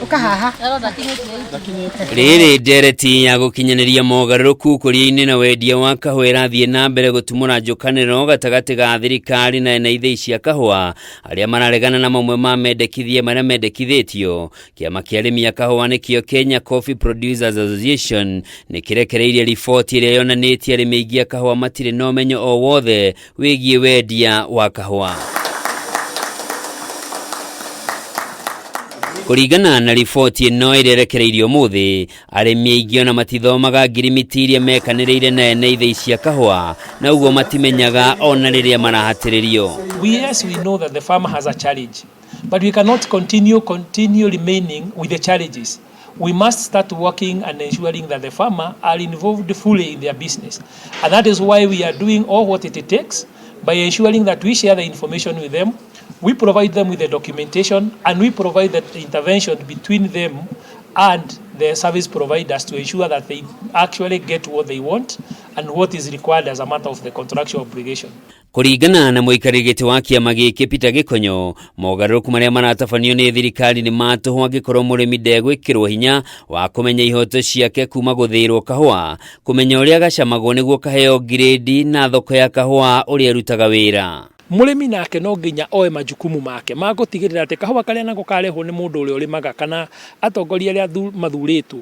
Ũka haha. Rĩrĩ ndereti ya gũkinyanĩria mogarũrũku ũkũria-inĩ na wendia wa kahũa ĩrathiĩ na mbere gũtumũra njũkanĩro gatagatĩ ga thirikari na ene ithĩi cia kahũa arĩa mararegana na mamwe ma mendekithia marĩa mendekithĩtio. Kĩama kĩa arĩmi a kahũa nĩkĩo Kenya Coffee Producers Association nĩ kĩrekereirie riboti ĩrĩa yonanĩtie arĩmi aingĩ a kahũa matirĩ na ũmenyo o wothe wĩgiĩ wendia wa kahũa. Kũringana na riboti ĩno ĩrĩa ĩrekereirio ũmũthĩ, arĩmi aingĩ ona matithomaga ngirimiti iria mekanĩrĩire na ene ithĩi cia kahũa na ũguo matimenyaga ona rĩrĩa marahatĩrĩrio. Yes, we know that the farmer has a challenge, but we cannot continue remaining with the challenges. We must start working and ensuring that the farmer are involved fully in their business. And that is why we are doing all what it takes by ensuring that we share the information with them, we provide them with the documentation, and we provide the intervention between them and the service providers to ensure that they actually get what they want and what is required as a matter of the contractual obligation. Kũringana na mũikarĩri gĩtĩ wa kĩama gĩkĩ Peter Gĩkonyo, mogarũrũku marĩa maratabanio nĩ thirikari nĩ ma tũhũ angĩkorwo mũrĩmi ndegwĩkĩrwo hinya wa kũmenya ihoto ciake kuma gũthĩĩrwo kahũa, kũmenya ũrĩa gacamagwo nĩguo kaheo ngirĩndi na thoko ya kahũa ũrĩa ĩrutaga wĩra. Mũrĩmi nake no nginya oe majukumu make ma gũtigĩrĩra atĩ kahũa karĩa nako karehwo nĩ mũndũ ũrĩa ũrĩmaga kana atongoria arĩa mathurĩtwo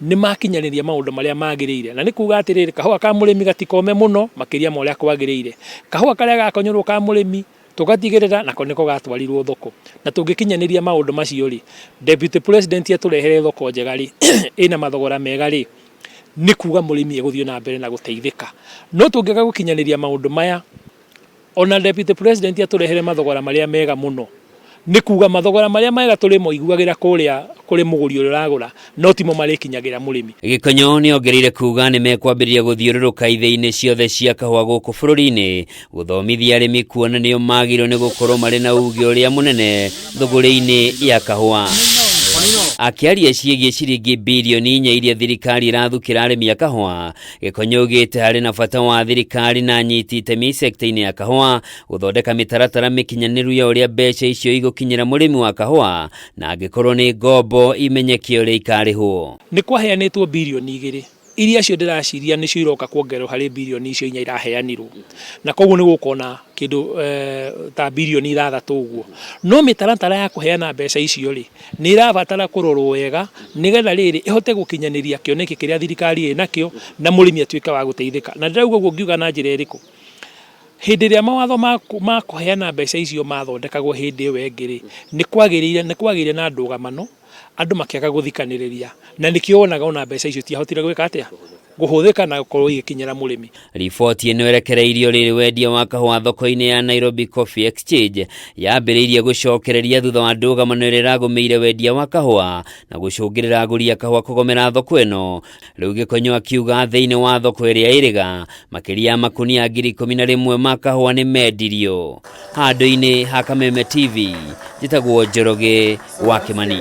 nĩ makinyanĩria maũndũ marĩa magĩrĩire, na nĩ kuga atĩrĩrĩ, kahũa ka mũrĩmi gatikome mũno makĩria ma ũrĩa kwagĩrĩire. Kahũa karĩa gakonyorwo ka mũrĩmi tũgatigĩrĩra nako nĩko gatwarirwo thoko, na tũngĩkinyanĩria maũndũ macio rĩ, Deputy President atũrehere thoko njega rĩ, ĩna mathogora mega rĩ, nĩ kuga mũrĩmi egũthiĩ na mbere na gũteithĩka. No tũngĩaga gũkinyanĩria maũndũ maya, ona Deputy President atũrehere mathogora marĩa mega mũno, nĩ kuga mathogora marĩa mega tũrĩmoiguagĩra kũrĩa kũrĩ mũgũri ũrĩa ũragũra no timo marĩkinyagĩra mũrĩmi. Gĩkonyo nĩ ongereire kuga nĩ mekwambĩrĩria gũthiũrũrũka ithĩi-inĩ ciothe cia kahũa gũkũ bũrũri-inĩ gũthomithia arĩmi kuona nĩo magĩrĩirwo nĩ gũkorwo marĩ na uge ũrĩa mũnene thũgũrĩ-inĩ ya kahũa. Akĩaria ciĩgiĩ ciringi birioni 4 iria thirikari ĩrathukĩra arĩmi a kahũa, Gĩkonyo augĩte harĩ na bata wa thirikari na anyiti itemi sekta-inĩ ya kahũa gũthondeka mĩtaratara mĩkinyanĩru ya ũrĩa mbeca icio igũkinyĩra mũrĩmi wa kahũa, na angĩkorwo nĩ ngombo imenyeke ũrĩa ikarĩhwo. Nĩ kwaheanĩtwo birioni 2 iria cio ndĩraciria nĩcio iroka kuongererwo harĩ birioni icio 4 iraheanirwo, na koguo nĩ gũkona kĩndũ ta birioni 6 ũguo. No mĩtaratara ya kũheana mbeca icio rĩ, nĩ ĩrabatara kũrorwo wega nĩgetha rĩrĩ ĩhote gũkinyanĩria kĩoneki kĩrĩa thirikari ĩnakĩo na mũrĩmi atuĩke wa gũteithĩka. Na ndĩrauga ũguo ngiuga na njĩra ĩrĩkũ? Hĩndĩ ĩrĩa mawatho ma kũheana mbeca icio mathondekagwo hĩndĩ ĩyo ĩngĩ rĩ, nĩ kwagĩire na ndũgamano, andũ makĩaga gũthikanĩrĩria, na nĩkĩo wonaga ona mbeca icio itiahotire gwĩka atĩa, gũhũthĩka na gũkorwo igĩkinyĩra mũrĩmi. Riboti ĩno ĩrekereirio rĩrĩ wendia wa kahũa thoko-inĩ ya Nairobi Coffee Exchange yambĩrĩirie gũcokereria thutha wa ndũgamano ĩrĩa ĩragũmĩire wendia wa kahũa na gũcũngĩrĩra agũri a kahũa kũgomera thoko ĩno. Rĩu Gĩkonyo akiuga thĩinĩ wa thoko ĩrĩa ĩrĩga makĩria ya makunia 11,000 ma kahũa nĩ mendirio. Handũ-inĩ ha Kameme TV, njĩtagwo Njoroge wa Kĩmani.